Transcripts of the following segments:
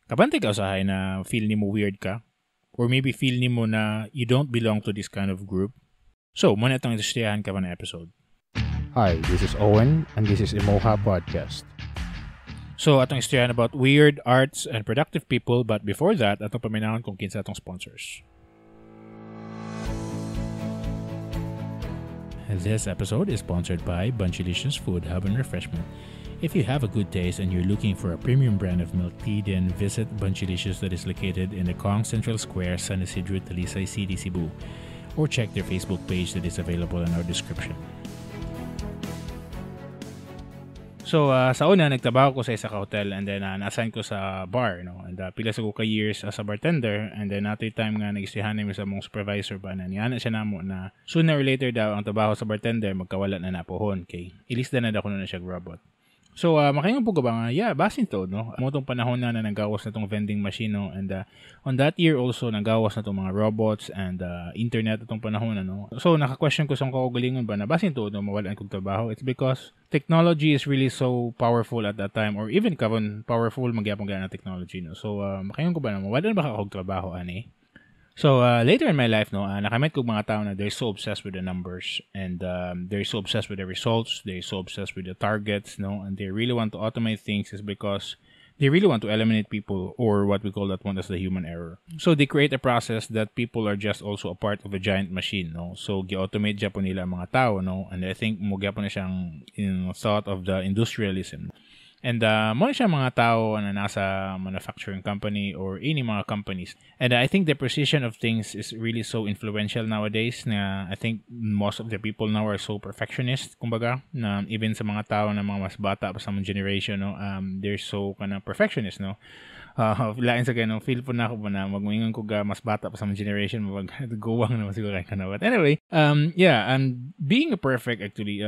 Kabantay ka usahay na feel nimo weird ka? Or maybe feel nimo na you don't belong to this kind of group? So, mao na atong istoryahan karon na episode. Hi, this is Owen, and this is Emoha Podcast. So, atong istoryahan about weird, arts, and productive people. But before that, atong paminawon kung kinsa atong sponsors. This episode is sponsored by Bunchylicious Food Hub and Refreshment. If you have a good taste and you're looking for a premium brand of milk tea, then visit Bunchylicious that is located in the Kong Central Square, San Isidro, Talisay City, Cebu. Or check their Facebook page that is available in our description. So, sa una, nagtrabaho ko sa isa ka hotel and then na-assign ko sa bar, no? And pila sa ko ka years as a bartender, and then natoy time nga nag-istoryahan nami sa among supervisor ba na niana siya namo na sooner or later daw ang trabaho sa bartender magkawala na napohon kay ilisda na daw kuno na siya robot. So, makaingon po ko ba nga, yeah, basin to, no? Mao tong panahon na na nagawas na tong vending machine, no? And on that year also, nagawas na tong mga robots and internet atong panahon na, no? So, naka-question ko sa akong kaugalingon ba na basin to, no? Mawalan kong trabaho. It's because technology is really so powerful at that time, or even karon powerful magyapon gana technology, no? So, makaingon ko ba na mawalan ba ka og trabaho, ani? So, later in my life, no, nakamit ko mga tao na they're so obsessed with the numbers and they're so obsessed with the results, they're so obsessed with the targets, no, and they really want to automate things is because they really want to eliminate people, or what we call that one as the human error. So they create a process that people are just also a part of a giant machine, no? So gi-automate gyapon nila ang mga tao, no? And I think mo gyapon na siyang in thought of the industrialism. And mo siya mga tao na nasa manufacturing company or any mga companies. And I think the precision of things is really so influential nowadays na I think most of the people now are so perfectionist, kumbaga, na even sa mga tao na mga mas bata pa sa mga generation, no, they're so kana perfectionist, no? Lain sa ganun, feel po na ako ba na mag-uingon ko ga mas bata pa sa mga generation, mag guwang naman siguro ka na. But anyway, yeah, and being a perfect actually,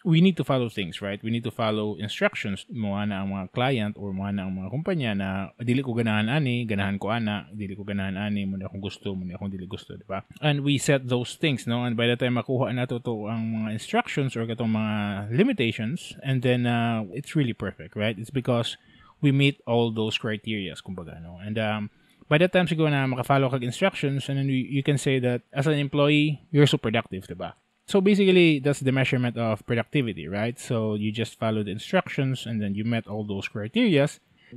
we need to follow things, right? We need to follow instructions. Mo na ang mga client or mo na ang mga kumpanya na dili ko ganahan ani, ganahan ko ana, dili ko ganahan ani, mo na akong gusto, mo na akong dili gusto, di ba? And we set those things, no? And by the time makuha na to ang mga instructions or katong mga limitations, and then it's really perfect, right? It's because we meet all those criteria, kumbaga, no? And by that time siguro na makafollow kag instructions, and then you can say that as an employee, you're so productive, diba? So basically, that's the measurement of productivity, right? So you just follow the instructions and then you met all those criteria.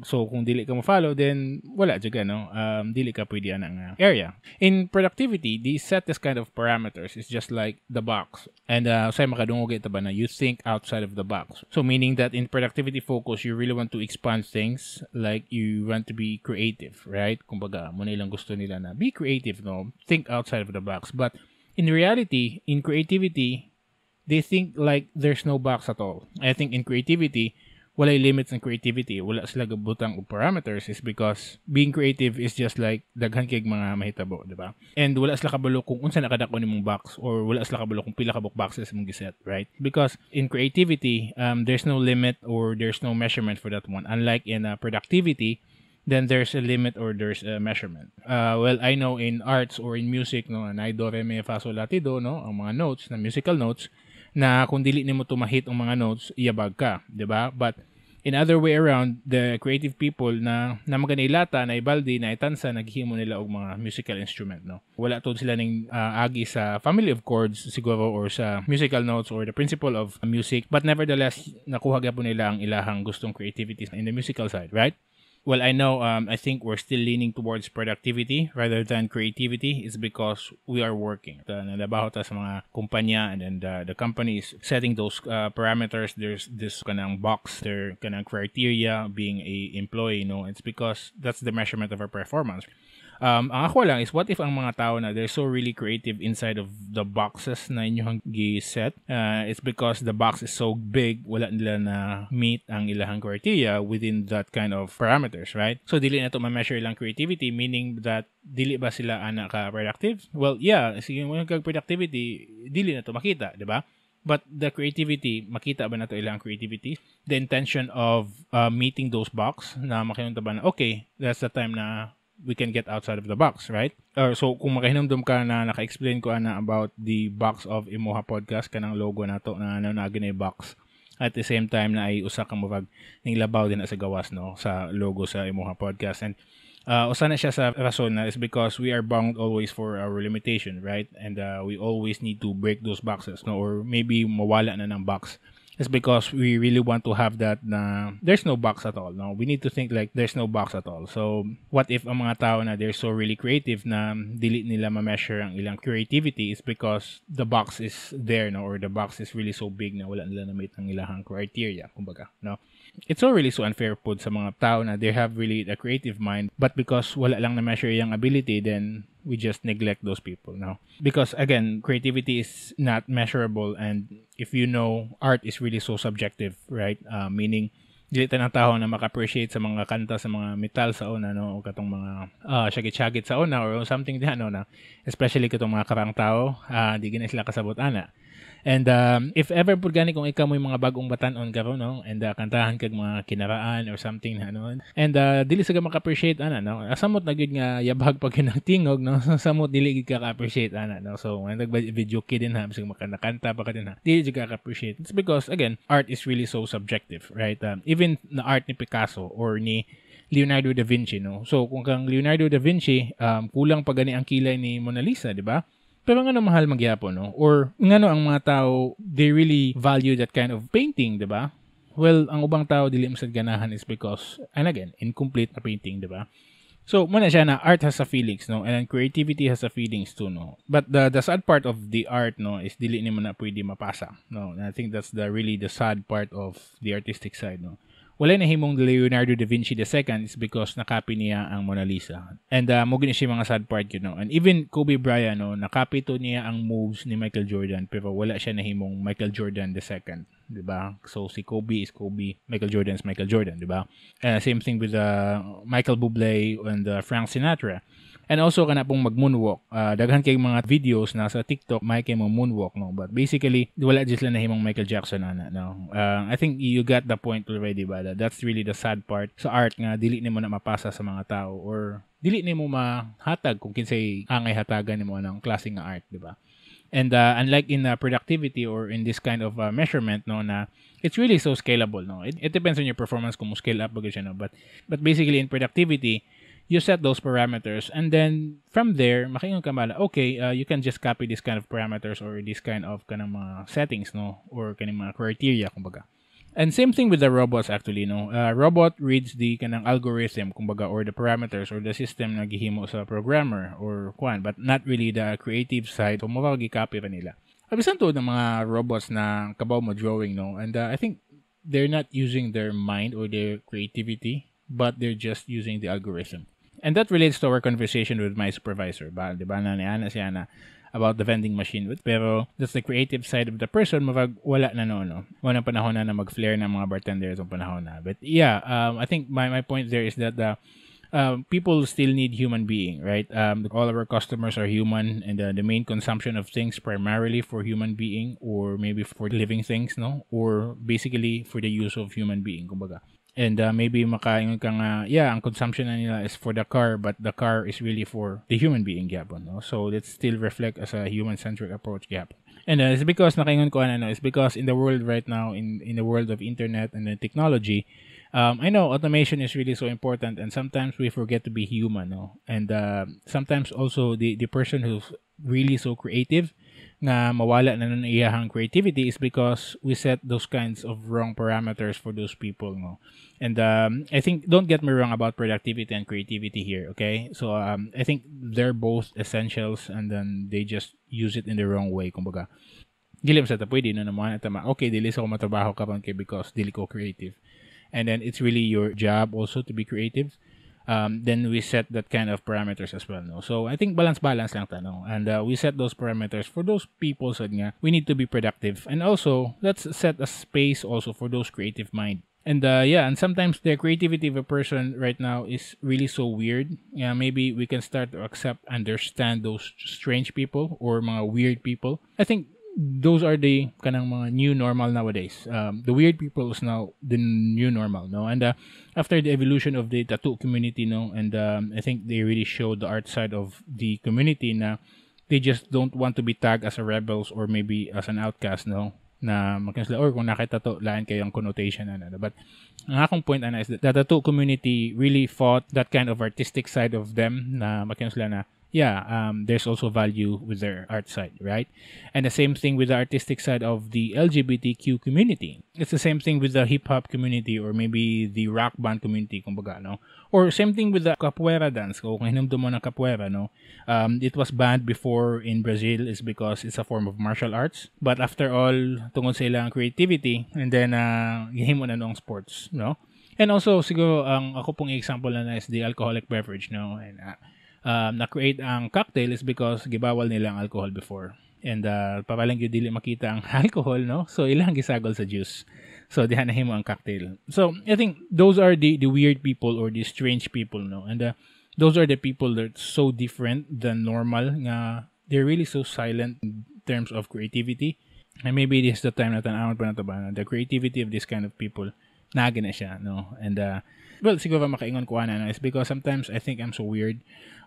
So kung dili ka mo-follow, then wala jud ka, no? Dili ka pwede anang area. In productivity, they set this kind of parameters. It's just like the box. And say makadungog ito ba na you think outside of the box. So meaning that in productivity focus, you really want to expand things, like you want to be creative, right? Kumbaga, mo na ilang gusto nila na be creative, no? Think outside of the box. But in reality, in creativity, they think like there's no box at all. I think in creativity, walay limits in creativity. Wala sila gabutang og parameters is because being creative is just like daghan kay mga mahitabo, di ba? And wala sila kabalo kung unsa nakadako nimong box, or wala sila kabalo kung pila ka book boxes imong giset, right? Because in creativity, there's no limit or there's no measurement for that one. Unlike in productivity, then there's a limit or there's a measurement. Well, I know in arts or in music, no, na do, re, mi, fa, sol, la, ti, do, no, ang mga notes, na musical notes, na kung dili nimo tumahit ang mga notes, iyabag ka, di ba? But in other way around, the creative people na maganilata, na ibaldi, na itansa, naghimo nila og mga musical instrument, no? Wala tod sila ning agi sa family of chords siguro, or sa musical notes or the principle of music, but nevertheless nakuha gyapon nila ang ilahang gustong creativity in the musical side, right? Well, I know, I think we're still leaning towards productivity rather than creativity is because we are working. Nalabaho ta sa mga kumpanya, and then the company is setting those parameters. There's this kanang box, their kanang criteria being a employee, no? It's because that's the measurement of our performance. Ang ako lang is, what if ang mga tao na they're so really creative inside of the boxes na inyong gi-set? It's because the box is so big, wala nila na meet ang ilahang criteria within that kind of parameters, right? So, dili na to ma-measure ilang creativity, meaning that dili ba sila ana ka productive? Well, yeah, sige, kung kag productivity, dili na to makita, di ba? But the creativity, makita ba na to ilang creativity? The intention of meeting those box na makinunta ba na, okay, that's the time na we can get outside of the box, right? Or, so, kung makahinumdum ka na naka-explain ko ana about the box of Imoha Podcast, kanang logo na to, na ano na ginay box. At the same time na ay usa ka murag ning labaw din na sa gawas, no, sa logo sa Emoha Podcast. And usa na siya sa rason na is because we are bound always for our limitation, right? And we always need to break those boxes, no? Or maybe mawala na ng box. It's because we really want to have that na there's no box at all, no? We need to think like there's no box at all. So, what if ang mga tao na they're so really creative na dili nila ma-measure ang ilang creativity is because the box is there, no? Or the box is really so big na wala nila na-meet ang ilang criteria, kumbaga, no? It's so really so unfair pod sa mga tao na they have really a creative mind, but because wala lang na-measure yung ability, then we just neglect those people now. Because again, creativity is not measurable, and if you know, art is really so subjective, right? Meaning, dili tanang tao na maka-appreciate sa mga kanta sa mga metal sa una, no, o katong mga syagit-syagit sa una or something diha, no, na especially katong mga karang tao, di gina sila kasabot ana. And if ever pud gani kung ikaw mo yung mga bagong batan-on karon, no, and kantahan kag mga kinaraan or something na, no, and dili sa ka maka-appreciate ana, no, samot na gyud nga yabhag pag tingog, no, samot dili gyud ka ka-appreciate ana, no. So when nag video kid din ha, bisag makanta pa ka din ha, dili gyud ka ka-appreciate. It's because again, art is really so subjective, right? Even na art ni Picasso or ni Leonardo da Vinci, no. So kung kang Leonardo da Vinci, kulang pa gani ang kilay ni Mona Lisa, di ba? Pero ngano mahal magyapon, no? Or ngano ang mga tao, they really value that kind of painting, di ba? Well, ang ubang tao dili mo sad ganahan is because, and again, incomplete na painting, di ba? So, muna siya na art has a feelings, no? And then creativity has a feelings too, no? But the sad part of the art, no, is dili nimo na pwede mapasa, no? And I think that's the really the sad part of the artistic side, no? Wala na himong Leonardo da Vinci II is because nakopy niya ang Mona Lisa. And mo gini siya mga sad part. And even Kobe Bryant, no, nakopy to niya ang moves ni Michael Jordan, pero wala siya nahimong Michael Jordan II, 'di ba? So si Kobe is Kobe, Michael Jordan is Michael Jordan, 'di ba? Same thing with Michael Bublé and Frank Sinatra. And also kana pong mag-moonwalk. Daghan kay mga videos na sa TikTok may kay mo moonwalk, no. But basically wala jud sila nahimong Michael Jackson ana, no. I think you got the point already ba? That's really the sad part sa art nga dili nimo na mapasa sa mga tao or dili nimo mahatag kung kinsay angay hatagan nimo ng klase nga art, di ba? And unlike in productivity or in this kind of measurement, no, na it's really so scalable, no. It depends on your performance kung mo scale up ba siya, no. But basically in productivity, you set those parameters and then from there makaingon ka mala, okay, you can just copy this kind of parameters or this kind of kanang mga settings, no, or kanang mga criteria kumbaga. And same thing with the robots actually, no. Robot reads the kanang algorithm kumbaga or the parameters or the system na gihimo sa programmer or kuan, but not really the creative side. So mo gi-copy pa nila. Bisan tuod ng mga robots na kabaw mo drawing, no. And I think they're not using their mind or their creativity, but they're just using the algorithm. And that relates to our conversation with my supervisor, ba, di ba, na niana siya na about the vending machine. Pero that's the creative side of the person, murag wala na, no, no. Wala panahon na na mag-flare ng mga bartender itong panahon na. But yeah, I think my point there is that the people still need human being, right? All of our customers are human, and the main consumption of things primarily for human being or maybe for living things, no? Or basically for the use of human being, kumbaga. And maybe makaingon ka nga, yeah, ang consumption na nila is for the car, but the car is really for the human being gyapon, no? So let's still reflect as a human-centric approach gyapon. And it's because nakaingon ko ano, it's because in the world right now, in the world of internet and the technology, I know automation is really so important, and sometimes we forget to be human, no? And sometimes also the person who's really so creative nga mawala na nun iyahang creativity is because we set those kinds of wrong parameters for those people, no? And I think, don't get me wrong about productivity and creativity here, okay? So I think they're both essentials, and then they just use it in the wrong way, kumbaga. Dili sa ta pwede no naman tama. Okay, dili sa ko matrabaho karon kay because dili ko creative. And then it's really your job also to be creative. Then we set that kind of parameters as well, no? So I think balance lang ta, no? And we set those parameters for those people sad nga we need to be productive, and also let's set a space also for those creative mind. And yeah, and sometimes the creativity of a person right now is really so weird. Yeah, maybe we can start to accept, understand those strange people or mga weird people. I think those are the kanang mga new normal nowadays. The weird people is now the new normal, no? And after the evolution of the tattoo community, no, and I think they really showed the art side of the community na they just don't want to be tagged as a rebels or maybe as an outcast, no? Na makin sila or kung naa kay tattoo, lain kaayo ang connotation ana. But ang akong point ana is that the tattoo community really fought that kind of artistic side of them na makin sila na yeah, there's also value with their art side, right? And the same thing with the artistic side of the LGBTQ community. It's the same thing with the hip hop community or maybe the rock band community, kumbaga, no? Or same thing with the capoeira dance. Kung hinumdum mo ng capoeira, no? It was banned before in Brazil is because it's a form of martial arts. But after all, tungod sa ilang creativity, and then gihimo na noong sports, no? And also, siguro, ang ako pong example na is the alcoholic beverage, no? And na-create ang cocktail is because gibawal nila ang alcohol before. And para lang gyud dili makita ang alcohol, no? So ilang gisagol sa juice. So diha nahimo ang cocktail. So I think those are the weird people or the strange people, no? And those are the people that's so different than normal nga they're really so silent in terms of creativity. And maybe this is the time na tan-awon pa nato ba, the creativity of this kind of people naa na siya, no? And well, siguro makaingon ko ana, no, is because sometimes I think I'm so weird.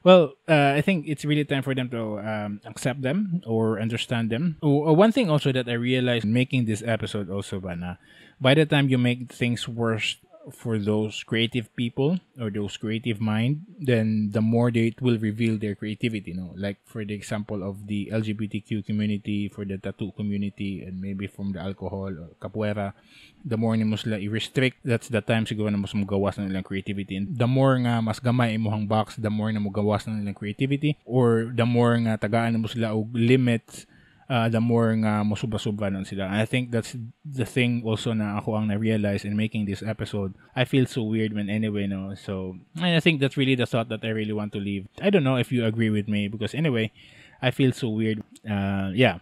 Well, I think it's really time for them to accept them or understand them. Oh, one thing also that I realized making this episode also ba na, by the time you make things worse for those creative people or those creative mind, then the more they will reveal their creativity, no? Like for the example of the LGBTQ community, for the tattoo community, and maybe from the alcohol or capoeira, the more nimo sila i-restrict, that's the time siguro na mas mugawas na nilang creativity. And the more nga mas gamay imong box, the more na mugawas na nilang creativity, or the more nga tagaan mo sila og limits, the more nga mosobra-sobra nun sila. And I think that's the thing also na ako ang na-realize in making this episode. I feel so weird when anyway, no? So, and I think that's really the thought that I really want to leave. I don't know if you agree with me because anyway, I feel so weird. Yeah.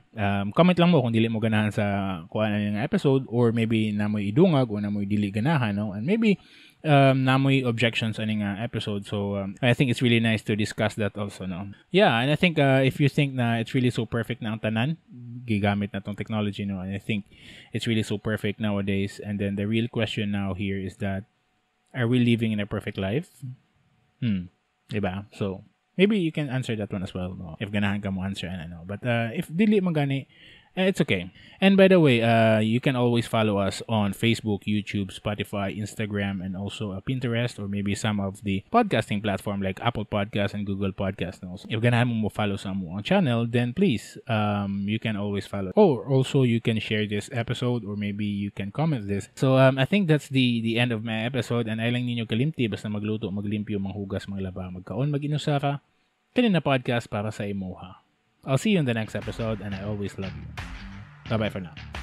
Comment lang mo kung dili mo ganahan sa kuan ng episode or maybe naa moy idungag or naa moy dili ganahan, no? And maybe naa moy objections ani nga episode. So I think it's really nice to discuss that also, no? Yeah, and I think if you think na it's really so perfect na ang tanan, gigamit na tong technology, no? And I think it's really so perfect nowadays. And then the real question now here is that, are we living in a perfect life? Diba? So, maybe you can answer that one as well, no? If ganahan ka mo answer, ano. But if dili man gani, it's okay. And by the way, you can always follow us on Facebook, YouTube, Spotify, Instagram, and also Pinterest, or maybe some of the podcasting platform like Apple Podcasts and Google Podcasts. No? So if ganahan mo follow sa among channel, then please, you can always follow. Or also, you can share this episode, or maybe you can comment this. So I think that's the end of my episode. And ayaw lang ninyo kalimti, basta magluto, maglimpyo, manghugas, maglaba, magkaon, mag-inusara. Kani na podcast para sa imuha. I'll see you in the next episode, and I always love you. Bye-bye for now.